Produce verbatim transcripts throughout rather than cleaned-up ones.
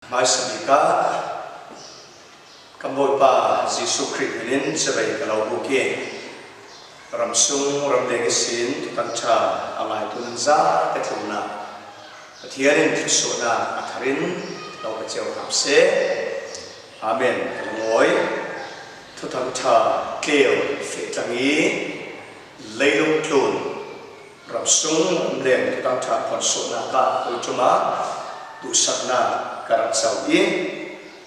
Hmaisa bik ah kan Bawipa Jesuh Khrih hminin chibai ka lo buk hi. Ramsung ramleng ihsin Thuthang ṭha a ngaitu nan zate tlunah Pathian in thluasuahna a tharin lo ka ceu hram seh. Amen. Ka lungawi. Thuthang ṭha tleu feh tlang i leilung tlun, ramsung ramleng Thuthang ṭha phuansuahnak ah tuiṭum ah duhsakna ka rak co i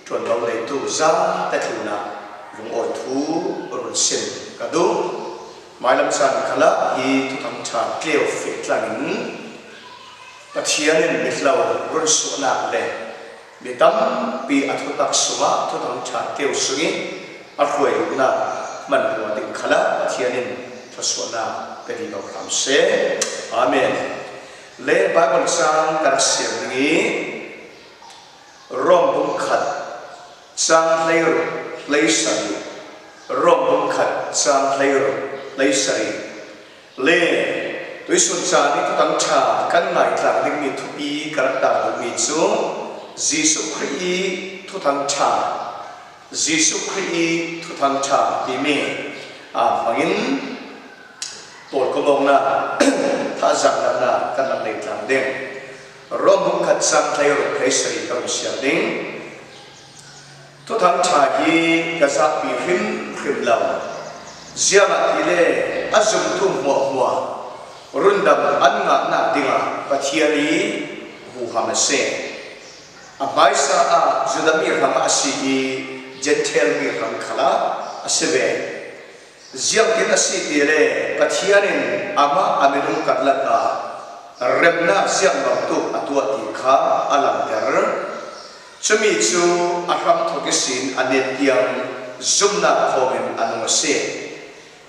ṭuanvo neitu zate tlunah lungawi thu run sim ka duh. Mailam caan khalah hi Thuthang ṭha tleu feh tlangin Pathian in mihlo runsuahnak le mi tampi a thutak sungah Thuthang ṭha tleu sung i a hruai luhnak hmanrua ding khalah Pathian in thluasuahnak pe dih lo hram seh. Amen. Le Bible cang ka rak siam ding i Rom bung khat cang hleiruk hleisarih. Rom bung khat cang hleiruk hleisarih. Le tuisun caan i Thuthang ṭha kan ngaitlang dingmi thupi ka rak tar duhmi cu Jesuh Khrih i Thuthang ṭha, Jesuh Khrih i Thuthang ṭha timi aa hmangin pawlkomawknak, thazang lamnak kan rak nei tlang ding. Rom bung khat cang hleiruk hleisarih ka run siam ding. Thuthang ṭha hi ka zahpi hrimhrim lo, ziangahtile a zumtu hmuahhmuah rundam an ngahnak dingah Pathian i huham a si. A hmaisa ah Judah mi hrangah a si i Gentile mi hrang khalah a si ve. Ziangtin a si tile Pathian in amah a minung karlak ah remnak ziang bangtuk a tuah ti kha a langter. Cumi cu a hramthawk ihsin a nen tiang zumnak thawngin a nung a si.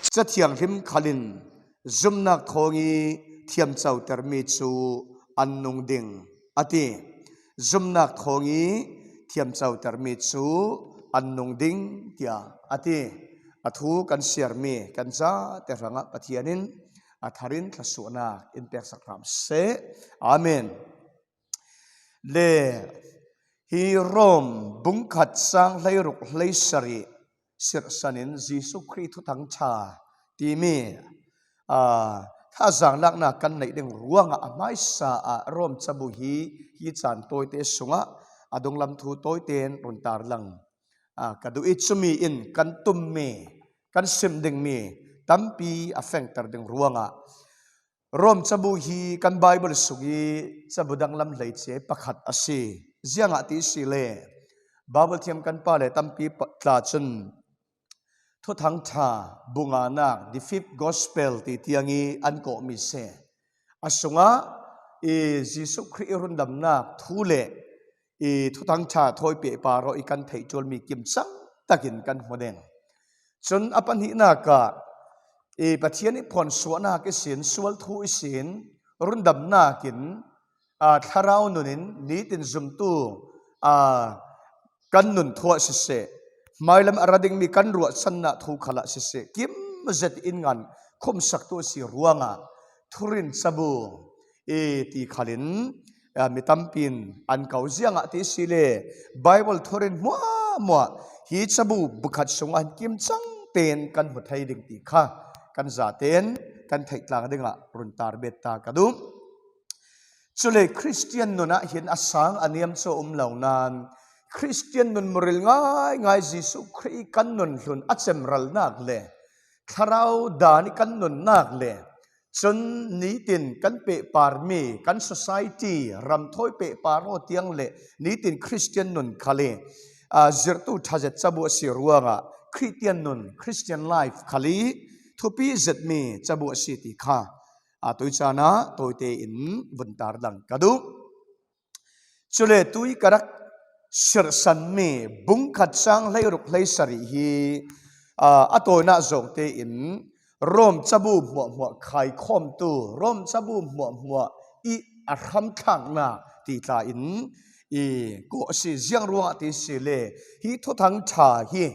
Ca Thianghlim khal in zumnak thawng i thiamcotermi cu an nung ding a ti. Zumnak thawng i thiamcotermi cu an nung ding tiah a ti. A thu kan siarmi kan zate hrangah Pathian in a tharin thluasuahnak in peksak hram seh. Amen. Le hi Rom bung khat cang hleiruk hleisarih sirhsan in Jesuh Khrih Thuthang ṭha timi aa, thazang laknak kan neih ding ruangah a hmaisa ah Rom cabu hi hi caan tawite sungah a dunglam thu tawite in run tarlang aa, ka duh i cumi in kan tummi, kan sim dingmi tampi a fengter ding ruangah Rom cabu hi kan Baibal sung i cabu danglam hleice pakhat a si. Ziangah ti si le Baibal thiam kan pa le tampi pa-, tla cun Thuthang ṭha bunganak, the fifth gospel ti tiang i an kawhmi si. A sungah i Jesuh Khrih i rundamnak thu le i Thuthang ṭha thawi pehpar aw i kan theih ṭualmi kimcang takin kan hmu ding. Cun a pahnihnak ah i Pathian i phuansuahnak ihsin, sual thu ihsin, rundamnak in aa, thlarau nun in nitin zumtu aa, kan nun thuah siseh, hmailam a ra dingmi kan ruahchannak thu khalah siseh, kim zet in ngan khumsaktu a si ruangah thurin cabu i ti khalin aa, mi tampi in an ko. Ziangah ti si le Baibal thurin hmuahhmuah hi cabu bukhat sungah hin kimcang tein kan hmu thei ding ti kha kan zaten kan theih tlang dingah run tar bet ta ka duh. Cule Khristian nun ah hin a sang a niam cu a um lo nain, Khristian nun muril ngaingai Jesuh Khrih i kan nun hlun a cemralnak le thlarau dan i kan nunnak le cun nitin kan pehparmi kan society, ram thawi pehpar aw tiang le nitin Khristian nun khal i aa, zirhtu ṭha zet cabu a si ruangah Khristian nun, Christian life khal i thupi zetmi cabu a si ti kha aa, tui caan ah tawite in vun tarlang ka duh. Cule tui ka rak sirhsanmi bung khat cang hleiruk hleisarih hi aa, a tawinak zawng tein Rom cabu hmuahhmuah khaikhawmtu, Rom cabu hmuahhmuah i a hramthlaknak ti tla in i kawh a si. Ziang ruangah ti si le hi Thuthang ṭha hi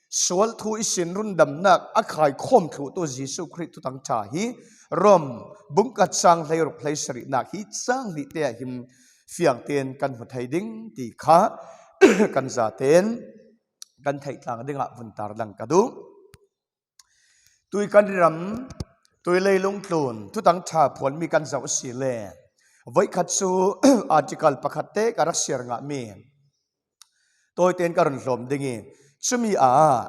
sual thu ihsin rundamnak a khaikhawm thluhtu Jesuh Khrih Thuthang ṭha hi Rom bung khat cang hleiruk hleisarihnak hi cang hlihte ah hin fiangten kan hmu thei ding ti kha kan zaten kan theih tlang dingah vun tarlang ka duh. Tui kan ram, tui leilung tlun, thutang ṭha phuanmi kan zoh si le, voikhat chu article pakhat te ka rak siar ngah mi. Tawiten ka run hlawm ding i, cumi ah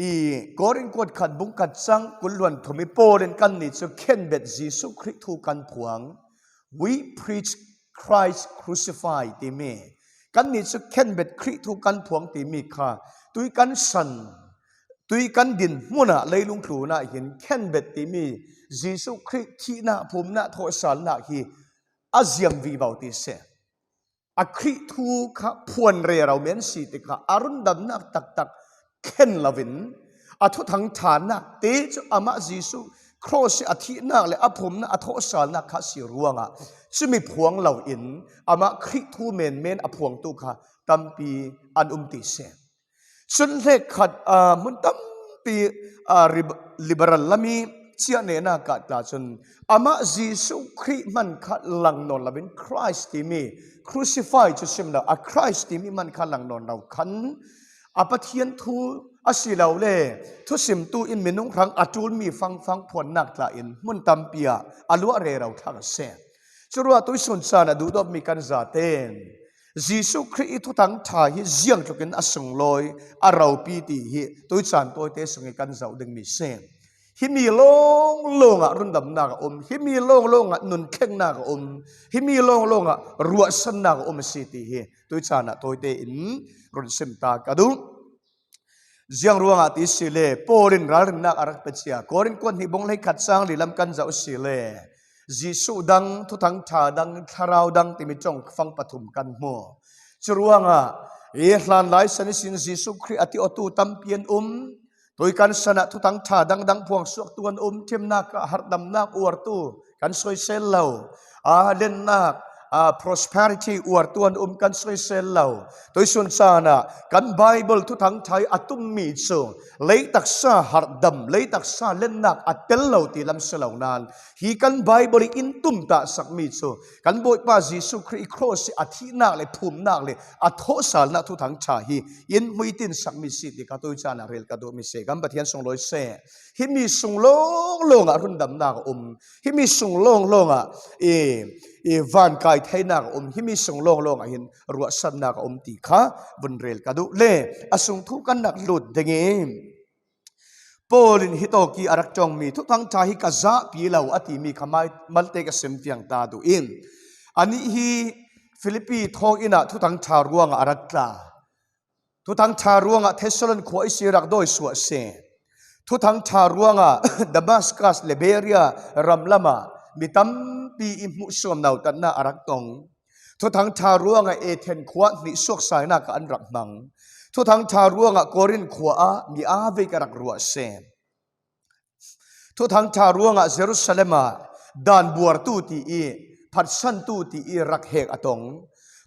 i Korin kuat khat bung khat cang kul luan thum i Paul in kanni cu khenbet Jesuh Khrih thu kan phuang. We preach Christ crucified timi, kanni cu khenbet Khrih thu kan phuang timi kha tui kan san, tui kan din hmunah leilung tlunah hin khenbet timi Jesuh Khrih thihnak, phumnak, thawhsalnak hi a ziam vivo ti seh. A Khrih thu kha phuan rero men si tikah a rundamnak taktak khen loin a thuthang ṭhanak te cu amah Jesuh cross i a thihnak le a phumnak, a thawhsalnak kha si ruangah cumi phuang loin amah Khrih thu menmen a phuangtu kha tampi an um ti seh. Cun hlekkhat, aa, hmun tampi, aa, rib-, liberal lami ciah nehnak ah tla cun amah Jesuh Khrih hman kha lang nawn loin Christ timi, crucify cu sim lo, a Christ timi hman kha lang nawn lo khan a Pathian thu a si lo le thusimtu in minung hrang a ṭulmi fangfang phuannak tla in hmun tampi ah a luah rero thlang a si. Curuah tuisun caan a duhdawtmi kan zaten Jesuh Khrih i thuthang ṭha hi ziangtlukin a sunglawi, a ropi ti hi tuicaan tawite sung i kan zoh dingmi si. Himi lawnglawng ah rundamnak a um, himi lawnglawng ah nun thlengnak a um, himi lawnglawng ah ruahsannak a um a si ti hi tuicaan ah tawite in run sim ta ka duh. Ziang ruangah ti si le, Paul in ralrinnak a rak pe cia, Korin kuat hnih bung hleikhat cang li lam kan zoh si le, Jesuh dang, thuthang ṭha dang, thlarau dang timi ṭongfang pathum kan hmu. Curuangah i hlanlai san ihsin Jesuh Khrih a ti awtu tampi an um. Tui kan san ah thuthang ṭha dangdang phuang suaktu an um, ṭhimnak ah harhdamnak uartu kan soisel lo. Aa, lennak, aa, prosperity uartu an um, kan soisel lo. Tuisun caan ah kan Bible thuthang ṭha i a tummi cu leitaksa harhdam, leitaksa lennak a tel lo ti lam si lo nain hi kan Bible i in tum ta sakmi cu kan Bawipa Jesuh Khrih i cross i a thihnak le phumnak le a thawhsalnak thuthang ṭha hi in hmuitin sakmi si ti kha tuicaan ah rel ka duhmi si. Kan Pathian sunglawi seh. Himi sung lawnglawng ah rundamnak a um, himi sung lawnglawng ah i, i vankai theinak a um, himi sung lawnglawng ah hin ruahsannak a um ti kha vun rel ka duh le a sung thu kan rak lut ding i Paul in hitawk i a rak ṭongmi thuthang ṭha hi ka zahpi lo a timi kha mai malte ka sim fiang ta duh in, anih hi Filipi thawnginn ah thuthang ṭha ruangah a rak tla. Thuthang ṭha ruangah Thessalon khua ihsi rak dawi suah si. Thuthang ṭha ruangah Damascus le Beria ram lamah mi tampi i hmuhsuam nautatnak a rak tong. Thuthang ṭha ruangah Athen khua hnih suaksainak ah an rak hmang. Thuthang ṭha ruangah Korin khua ah mi aa veik a rak ruah si. Thuthang ṭha ruangah Jerusalem ah dan buartu ti i phatsantu ti i rak hek a tong.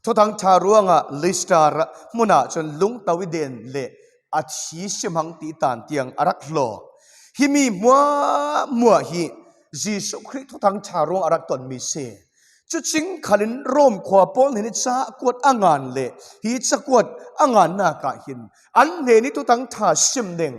Thuthang ṭha ruangah Listra ra-, hmunah cun lungto i den le a thi si hmang ti tan tiang a rak hlaw. Himi hmuahhmuah hi Jesuh Khrih thuthang ṭha ruang a rak tonmi si. Cucing khalin Rom khua pawl hnen i cakuat a ngan le hi cakuat a ngannak ah hin an hnen i thuthang ṭha sim ding.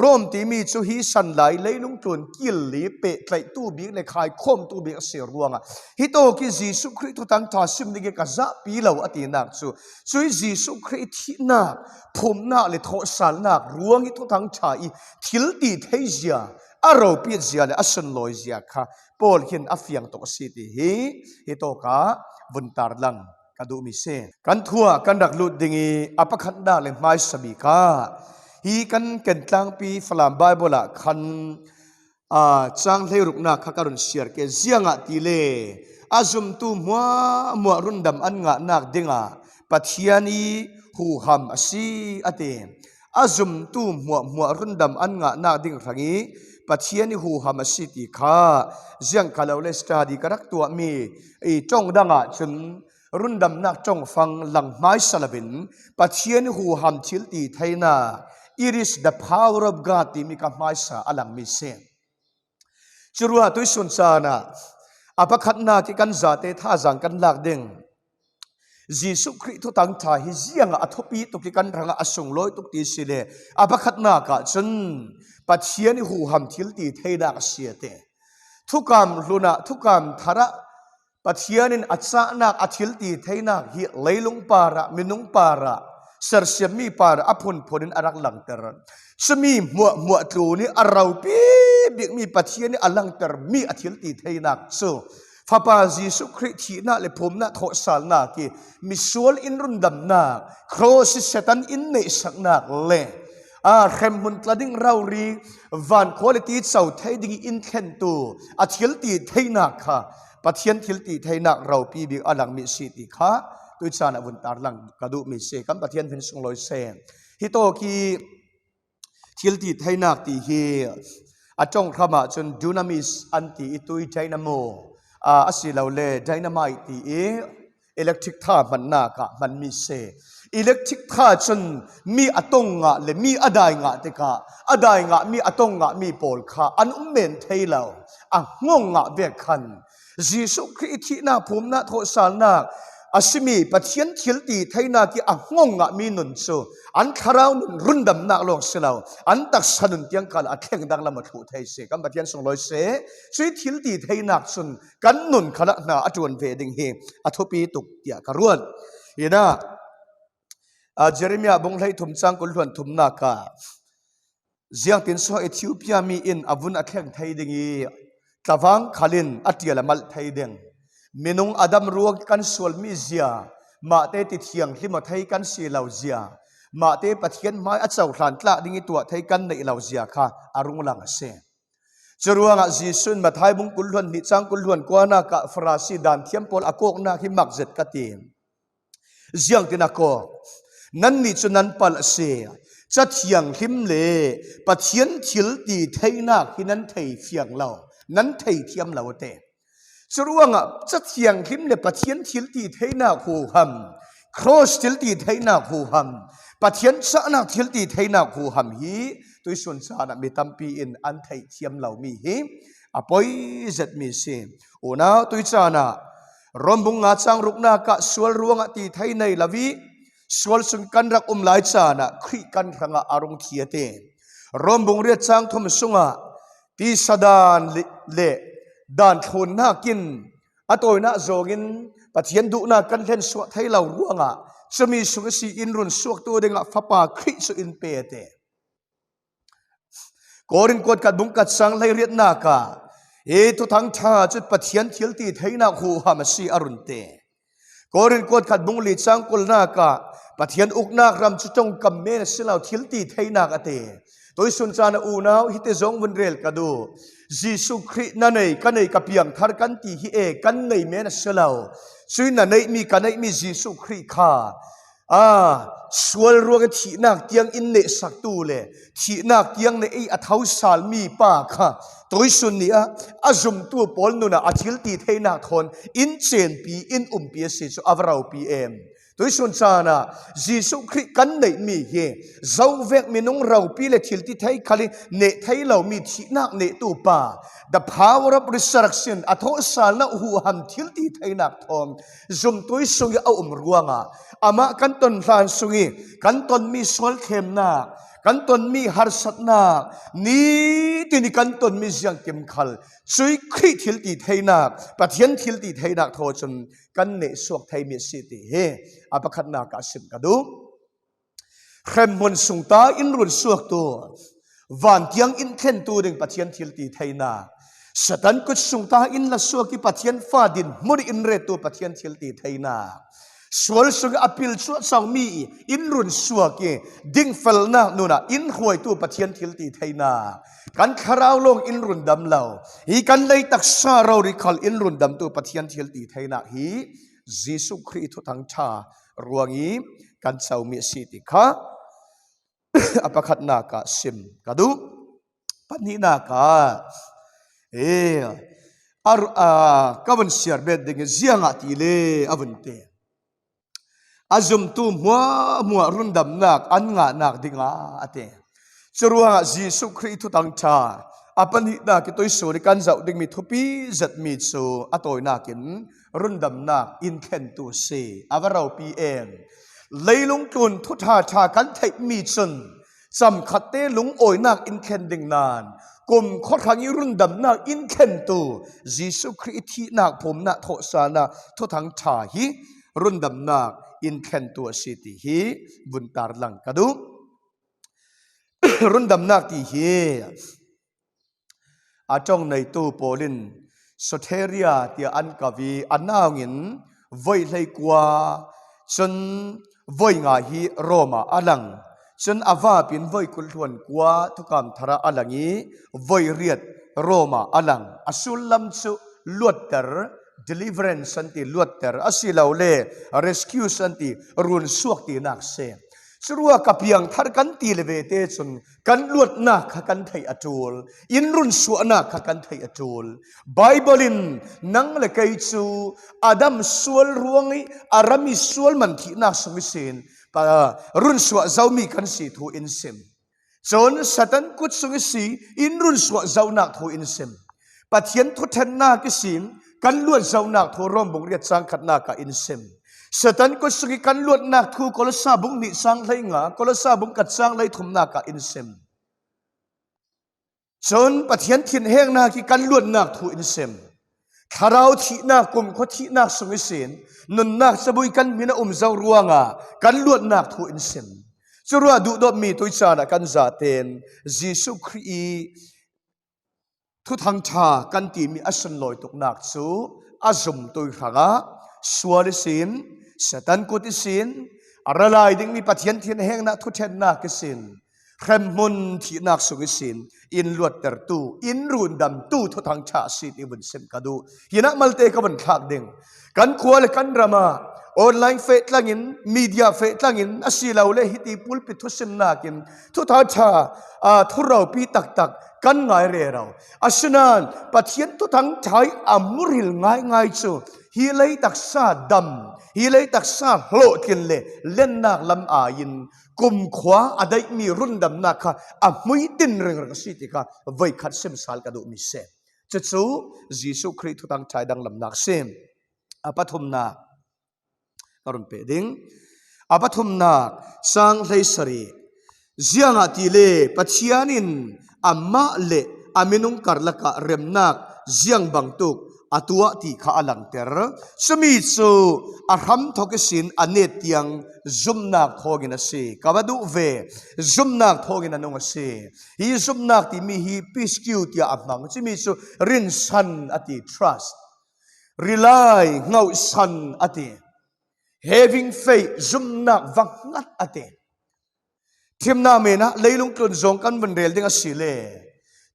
Rom timi cu hi sanlai leilung tlun kil li pehtlaihtu bik le khaikhawmtu bik a si ruangah hitawk i Jesuh Khrih thuthang ṭha sim ding i ka zahpi lo a tinak cu, cui Jesuh Khrih i thihnak, phumnak le thawhsalnak ruang i thuthang ṭha i thil ti theizia, a ropit zia le a sunlawi zia kha Paul hin a fiang tawh a si ti hi hitawk ah vun tarlang ka duhmi si. Kan thu ah kan rak lut ding i a pakhatnak le hmaisa bik ah hi kan Kentlangpi Falam Bible ah khan, aa, cang hleiruknak kha ka run siar ke. Ziangahtile a zumtu hmuahhmuah rundam an ngahnak dingah Pathian i huham a si a ti. A zumtu hmuahhmuah rundam an ngahnak ding hrang i Pathian i huham a si ti kha ziang kha lo le study ka rak tuahmi i ṭong dang ah cun rundamnak ṭongfang lang hmaisa loin Pathian i huham thil ti theihnak, it is the power of God timi kha hmaisa a langmi si. Curuah tuisun caan ah a pakhatnak i kan zate thazaang kan lak ding. Jesuh Khrih thutang ṭha hi ziangah a thupi tuk hi kan hrangah a sunglawi tuk ti si le, a pakhatnak ah cun Pathian i huham thil ti theinak a si a ti. Thukam hlun ah, thukam thar ah Pathian in a cahnak, a thil ti theinak hi leilung parah, minung parah, sersiammi parah a phunphun in a rak langter. Cumi hmuahhmuah tlun ih a ropi bikmi Pathian ih a langtermi a thil ti theinak cu Fapa Jesuh Khrih thihnak le phumnak thawhsalnak ih misual in rundamnak, cross ih Satan in neihsaknak le, aa, hremhmun tla ding rori, van quality co thei ding ih in thlentu a thil ti theinak kha Pathian thil ti theinak ropi bik a langmi si ti kha tui caan ah vun tarlang ka duhmi si. Kan Pathian hmin sunglawi seh. Hi tawk ih thil ti theinak ti hi a ṭong hram ah cun dunamis an ti ih tui dynamo, aa, asilole dynamite ti ih electric tha hmannak ah hmanmi si. Electric tha cun mi a tong ngah le mi a dai ngah tikah a dai ngahmi, a tong ngahmi pawl kha an um men thei lo, a hngawng ngah vek khan Jesuh Khrih ih thihnak, phumnak, thawhsalnak a simi Pathian thil ti theinak ih a hngawng ngahmi nun cu an thlarau nun rundamnak lawng si lo, an taksa nun tiang khal a thleng danglam a thluh thei si. Kan Pathian sunglawi seh. Cui thil ti theinak cun kan nun khalah hna a ṭuan ve ding hi a thupi tuk tiah ka ruat. Hinah, aa, Jeremiah bung hleithum cang kul hluan thumnak ah ziangtin so Ethiopia mi in a vun a thleng thei ding ih tlavang khal in a ṭial a malh thei ding. Minung a dam ruang kan sualmi zia, mahte ti thianghlim aw thei kan si lo zia, mahte Pathian hmai a cohlan tlak ding ih tuah thei kan neih lo zia kha a rung lang a si. Curuangah Jesuh in Matthai bung kul hluan hnih cang kul hluan kuanak ah Farasi daan thiam pawl a kawknak hi mak zet ka ti. Ziangtin a kawk? Nannih cu nan palh a si. Ca thianghlim le Pathian thil ti theinak hi nan thei fiang lo, nan thei thiam lo a ti. Curuangah ca thianghlim le Pathian thil ti theinak huham, cross thil ti theinak huham, Pathian cahnak thil ti theinak huham hi tuisun caan ah mi tampi in an theih thiam lomi hi a poi zetmi si. Unau tui caan ah Rom bung nga cang ruknak ah sual ruangah ti thei nei lo ih sual sung kan rak um lai caan ah Khrih kan hrangah a rung thi a ti. Rom bung riat cang thum sungah tisa dan le, le dan thlunnak in a tawinak zawngin Pathian duhnak kan hlensuah thei lo ruangah cumi sung ihsi in run suaktu dingah Fapa Khrih cu in pe a ti. Korin kuat khat bung khat cang hleiriatnak ah hi thuthang ṭha cu Pathian thil ti theinak huham a si a run ti. Korin kuat khat bung li cang kulnak ah Pathian uknak ram cu ṭongkam men a si lo, thil ti theinak a ti. Tuisun caan ah unau hiti zong vun rel ka duh. Jesuh Khrih na nei, ka nei, ka piangthar kan ti hi e, kan nei men a si lo. Cui na neihmi, ka neihmi Jesuh Khrih kha, aa, sual ruangih thihnak tiang in nehsaktu le thihnak tiang nih ei a thosalmi pa kha tuisun ni ah a zumtu pawl nun ah a thil ti theinak thawn in cempi, in umpi a si cu a va ropi em. Tuisun caan ah Jesuh Khrih kan neihmi hi zovek minung ropi le thil ti thei khal ih neh thei lomi thihnak nehtu pa, the power of resurrection, a thawhsalnak huham thil ti theinak thawn zumtu ih sungih a um ruangah amah kan ton hlan sungih kan tonmi sual thlemnak, kan tonmi harsatnak, nitin ih kan tonmi ziangkim khal cui Khrih thil ti theinak, Pathian thil ti theinak thaw cun kan nehsuak theimi a si ti hi a pakhatnak ah sim ka duh. Hremhmun sungta in run suaktu, van tiang in thlentu ding Pathian thil ti theinak, Satan kut sungta in la suak ih Pathian fa dinhmun in rettu Pathian thil ti theinak, sual sungih a pil cuahcomi in run suak ih dingfelnak nun ah in hruaitu Pathian thil ti theinak, kan thlarau lawng in rundam lo, hi kan lei taksa rori khal in rundamtu Pathian thil ti theinak hi Jesuh Khrih thuthang ṭha ruangih kan comi a si ti kha a pakhatnak ah sim ka duh. Pahnihnak ah, ee, a, a, ka vun siar bet ding ih ziangah ti le a vun ti. A zumtu hmuahhmuah rundamnak an ngahnak dingah a ti. Curuangah Jesuh Khrih thuthang ṭha A pahnihnak i tuisun i kan zoh dingmi thupi zetmi cu a tawinakin rundamnak in thlentu a si. A va ropi em. Leilung tlun thu ṭha ṭha kan theihmi cun camkhatte lungawinak in thlen ding nain kumkhua hrang i rundamnak in thlentu Jesuh Khrih i thihnak, phumnak, thawhsalnak thuthang ṭha hi rundamnak in thlentu a si ti hi vun tarlang ka duh. Rundamnak ti hi a ṭong neitu pawl in soteria tiah an ko i a naungin voi hleikua, cun voi nga hi Rome ah a lang, cun a vapin voi kul hluan kua Thukam Thar ah a lang i voi riat Rome ah a lang. A sullam cu luatter, deliverance an ti, luatter, asilole rescue an ti, runsuak tinak si. Curuangah ka piangthar kan ti le vete cun kan luatnak kha kan theih a ṭul, in runsuahnak kha kan theih a ṭul. Baibal in nang le kei cu Adam sual ruang i a ram i sual man thihnak sung ihsin pa-, runsuah zomi kan si thu in sim. Cun Satan kut sung ihsin in runsuah zonak thu in sim. Pathian thuṭhennak ihsin kan luat zonak thu Rom bung riat cang khatnak ah in sim. Satan kut sung i kan luatnak thu Kolosa bung hnih cang hleinga, Kolosa bung khat cang hleithumnak ah in sim. Cun Pathian thinhengnak i kan luatnak thu in sim. Thlarau thihnak, kumkhua thihnak sung ihsin nunnak cabu i kan hmin a um zo ruangah kan luatnak thu in sim. Curuangah duhdawtmi tuicaan ah kan zaten Jesuh Khrih i thuthang ṭha kan timi a sunlawi tuknak cu a zumtu hrangah sual ihsin, Satan kut ihsin, a ra lai dingmi Pathian thinhengnak thuṭhennak ihsin, hremhmun thihnak sung ihsin in luattertu, in rundamtu thuthang ṭha a si ti vun sim ka duh. Hinah malte ka vun thlak ding. Kan khua le kan ram ah online feh tlangin, media feh tlangin, asilole hiti pulpit thusimnak in thuthang ṭha, aa, thuropi taktak kan ngai rero. Asinain Pathian thuthang ṭha i a hmuril ngaingai cu hi lei taksa dam, hi lei taksa hlawhtlin le lennak lam aiin kumkhua a daihmi rundamnak kha a hmuitin ringring a si ti kha voikhat sim sal ka duhmi si. Cucu Jesuh Khrih thuthang ṭha i danglamnak si. A pathumnak ka run peh ding. A pathumnak, cang hleisarih. Ziangahtile Pathian in amah le a minung karlak ah remnak ziang bangtuk a tuah ti kha a langter. Cumi cu a hramthawk ihsin a net tiang zumnak thawngin a si. Ka va duh ve, zumnak thawngin a nung a si. Hi zumnak timi hi piscu tiah a hmang. Cumi cu rinsan a ti, trust. Rely, hngauhsan a ti. Having faith, zumnak va hngat a ti. Thimnak men ah leilung tlun zong kan vun rel ding a si le,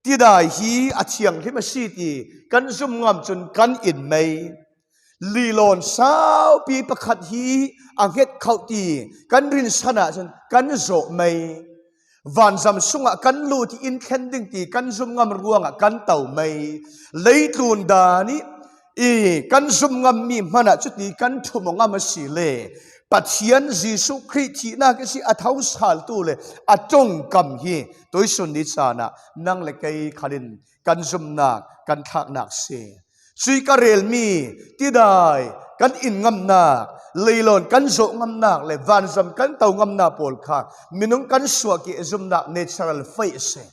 tidai hi a thianghlim a si ti kan zum ngam cun kan in mei. Lilawn saupi pakhat hi a hnget khauh ti kan rinsan ah cun kan zawh mei. Vanzam sungah kan lut i in thlen ding ti kan zum ngam ruangah kan to mei. Leitlun dan i, i kan zum ngammi hmanah cuti kan ṭhum aw ngam a si le, Pathian Jesuh Khrih thihnak ihsi a tho saltu le a ṭongkam hi tuisun ni caan ah nang le kei khalin kan zumnak, kan thlaknak si. Cui ka relmi tidai kan in ngamnak, leilawn kan zawh ngamnak le vanzam kan to ngamnak pawl kha minung kan suahkeh zumnak natural faith a si.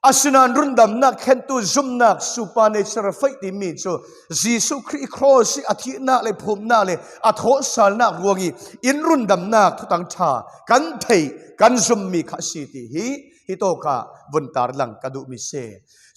Asinain rundamnak thlentu zumnak supernatural faith timi cu Jesuh Khrih cross i a thihnak le phumnak le a thawhsalnak ruang i in rundamnak thuthang ṭha kan theih, kan zummi kha a si ti hi, hi tawkah vun tarlang ka duhmi si.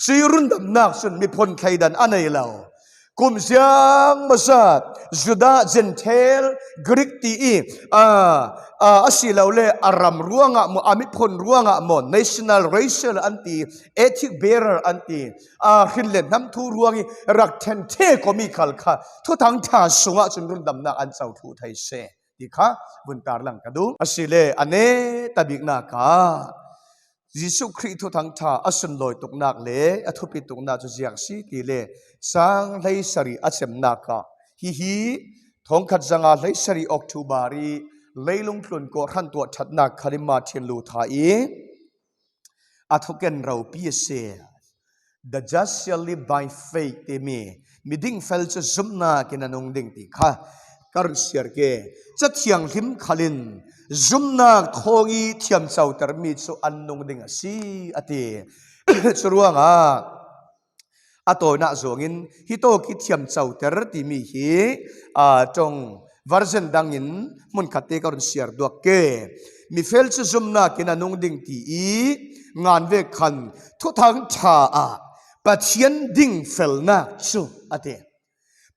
Cui rundamnak cun miphun thleidan a nei lo. Kum ziang maw, Judah, Gentile, Greek ti i, aa, aa, asilole a ram ruangah maw, a miphun ruangah maw, national, racial an ti, ethnic barrier an ti, aa, hrin le hnam thu ruang i rak ṭhen ṭhek awmi khal kha thuthang ṭha sungah cun rundamnak an co thluh thei si ti kha vun tarlang ka duh. Asile a neta biknak ah Jesuh Khrih thuthang ṭha a sunlawi tuknak le a thupi tuknak cu ziang si ti le, cang hleisarih a cemnak ah hihi thongkhat zanga hleisarih October i leilung tlun kawhhran tuah ṭhatnak kha limah Martin Luther i a thuken ropi a si. The just shall live by faith timi, mi dingfel cu zumnak in a nung ding ti kha ka run siar ke. Ca thianghlim khalin zumnak thawng i thiamcotermi cu an nung ding a si, a ti. Curuangah a tawinak zongin hitawk i thiamcoter timi hi, aa, ṭong version dangin hmunkhat te ka run siar duak ke. Mifel cu zumnak in a nung ding ti i ngan vek khan Thuthang ṭha ah Pathian dingfelnak cu a ti.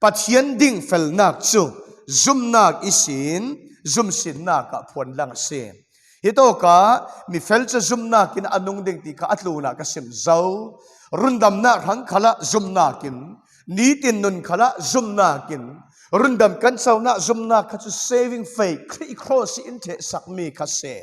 Pathian dingfelnak cu zumnak ihsin zumsinnak ah phuanlang a si. Hitawkah mifel cu zumnak in a nung ding ti kha a tlunah ka sim zo. Rundamnak hrang khalah zumnak in, nitin nun khalah zumnak in, rundam kan conak zumnak kha cu saving faith, Khrih cross in ṭhehsakmi kha si.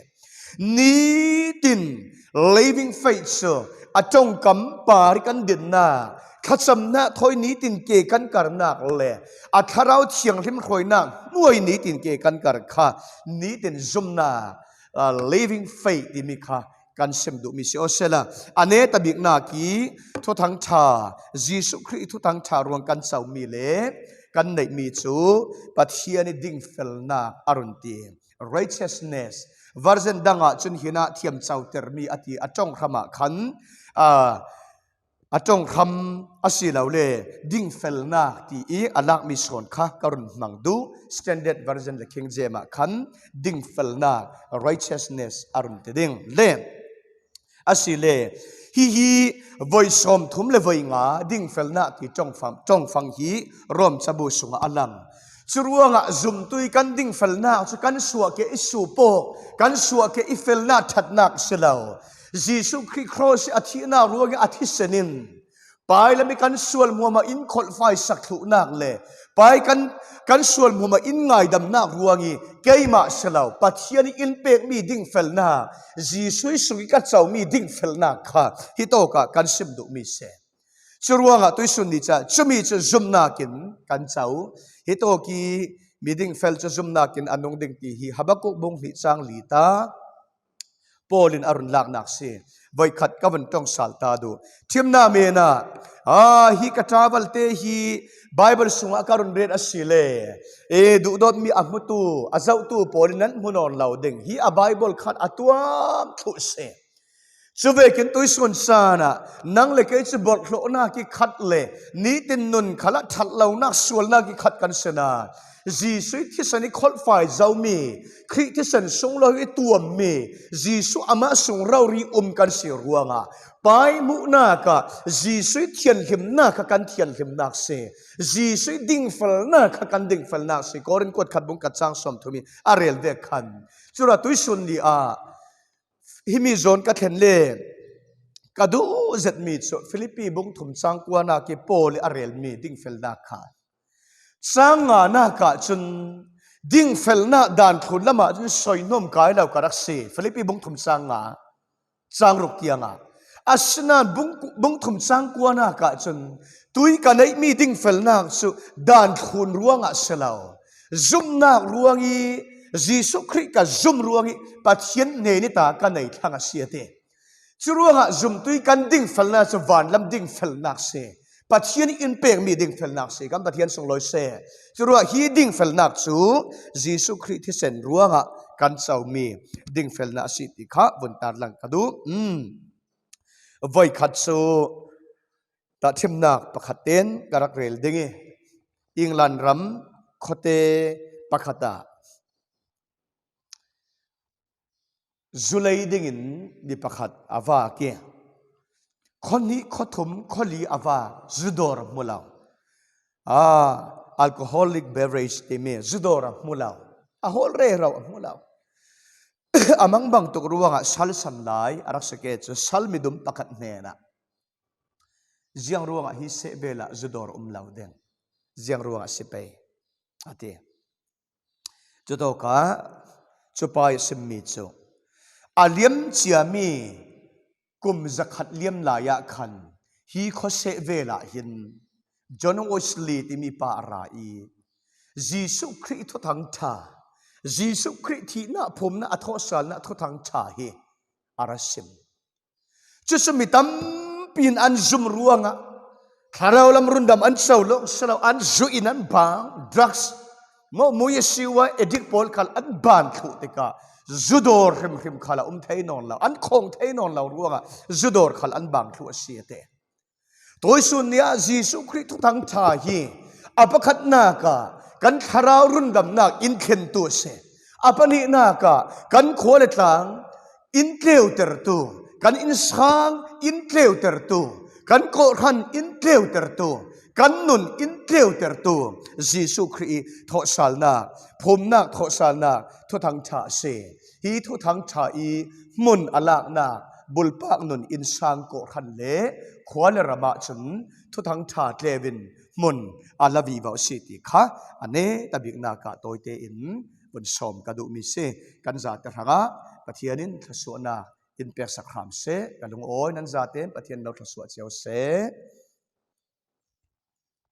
Nitin living faith cu a ṭongkam par kan dinnak, thlacamnak thawi nitin ke kan karnak le a Thlarau Thianghlim hruainak hnuai nitin ke kan kar kha nitin zumnak, aa, living faith timi kha kan sim duhmi si awsela, a neta biknak i Thuthang ṭha, Jesuh Khrih Thuthang ṭha ruang kan comi le kan neihmi cu Pathian i dingfelnak a run ti. Righteousness. Version dangah cun hinah thiamcotermi a ti, a ṭonghram ah khan, aa, a ṭonghram asilole dingfelnak ti i a lakmi sawn kha ka run hmang duh. Standard Version le King James ah khan dingfelnak, righteousness a run ti ding le. Asile, hihi voi sawmthum le voi nga dingfelnak ti ṭongfang, ṭongfang hi Rom cabu sungah a lang. Curuangah zumtu i kan dingfelnak cu kan suah ke i supoh, kan suah ke i felnak ṭhatnak si lo. Jesuh Khrih cross i a thihnak ruangin a thisen in, Pai lam i kan sual hmuahmah in kholhfai sak thluhnak le Pai kan, kan sual hmuahmah in ngaidamnak ruang i keimah si lo, Pathian i in pekmi dingfelnak, Jesuh i sung i ka comi dingfelnak kha hitawk ah kan sim duhmi si. Curuangah tuisun ni ca cumi cu zumnak in kan co. Hitawk i mi dingfel cu zumnak in a nung ding ti hi Habakuk bung hnih cang li ta Paul in a run laknak si. Voikhat ka vun ṭong sal ta duh. Ṭhimnak men ah, aa, hi ka ṭaval te hi Bible sungah ka run ret asile, ee, duhdawtmi a hmutu, a zohtu pawl in nan hmu nawn lo ding. Hi a Bible khat a tuam thluh si. Cuvekin tuisun caan ah nang le kei cu borhhlawhnak i khat le nitin nun khalah ṭhat lonak sualnak i khat kan si nain, Jesuh i thisen i kholhfai zomi, Khrih thisen sunglawi i tuammi, Jesuh amah sung rori um kan si ruangah, Pai muhnak ah Jesuh i thianhlimnak kha kan thianhlimnak si, Jesuh i dingfelnak kha kan dingfelnak si. Korin kuat khat bung khat cang sawmthum i a rel vek khan. Cura tuisun ni ah himi zawn ka thlen le ka duh zetmi cu Filipi bung thum cang kuanak i Paul i a relmi dingfelnak kha. Cang nganak ah cun dingfelnak daan thlun lamah cun soi hnawm kai lo ka rak si. Filipi bung thum cang nga, cang ruk tiangah. Asinain bung, bung thum cang kuanak ah cun tui ka neihmi dingfelnak cu daan thlun ruangah si lo. Zumnak ruang i Jesuh Khrih ka zum ruang i Pathian hnen i ta ka nei thlang a si a ti. Curuangah zumtu i kan dingfelnak cu vanlam dingfelnak si. Pathian i in pekmi dingfelnak si. Kan Pathian sunglawi si. Curuah hi dingfelnak cu Jesuh Khrih thisen ruangah kan comi dingfelnak a si ti kha vun tarlang ka duh. Um. Voikhat cu tahṭhimnak pakhat tein ka rak rel ding i, England ram khuate pakhat ah zu lei dingin mi pakhat a vak i, khuahnih, khuathum, khuali a vak, zu dawr a hmu lo. Aa, alcoholic beverage timi zu dawr a hmu lo. A hawl rero a hmu lo. A mangbang tuk ruangah sal san lai a rak si ke cu sal midum pakhat hnenah, ziang ruangah hi seh vel ah zu dawr um lo ding? Ziang ruangah si pei? A ti. Cutawkah cupa i simmi cu a liam ciami kum zakhat liam lai ah khan hi khuaseh vel ah hin John Wesley timi pa a ra i Jesuh Khrih thuthang ṭha, Jesuh Khrih thihnak, phumnak, a thawhsalnak thuthang ṭha hi a ra sim. Cucu mi tampi Pin an zum ruangah thlarau lam rundam an co lo, silo an zu in an bang, drugs, maw, mui a siua edik pawl khal an ban thluh tikah zudor hrimhrim khal a um thei nawn lo, an khawng thei nawn lo ruangah zudor khal an bang thluh a si a te. Tuisun ni ah Jesuh Khrih thuthang ṭha hi a pakhatnak ah kan thlarau rundamnak in thlentu a si. A pahnihnak ah kan khua le tlang in tleutertu, kan innsang in tleutertu, kan kawhhran in tleutertu, kan nun in tleutertu Jesuh Khrih ih thawhsalnak, phumnak thawhsalnak thuthang ṭha a si. Hi thuthang ṭha ih hmun a laknak bulpak nun innsang kawhhran le khua le ram ahcun thuthang ṭha tleu in hmun a la vivo a si ti kha a netabiknak ah tawite in vun sawm ka duhmi si. Kan zate hrangah Pathian in thluasuahnak in peksak hram seh. Ka lungawi, nan zate in Pathian lo thluasuah cio seh.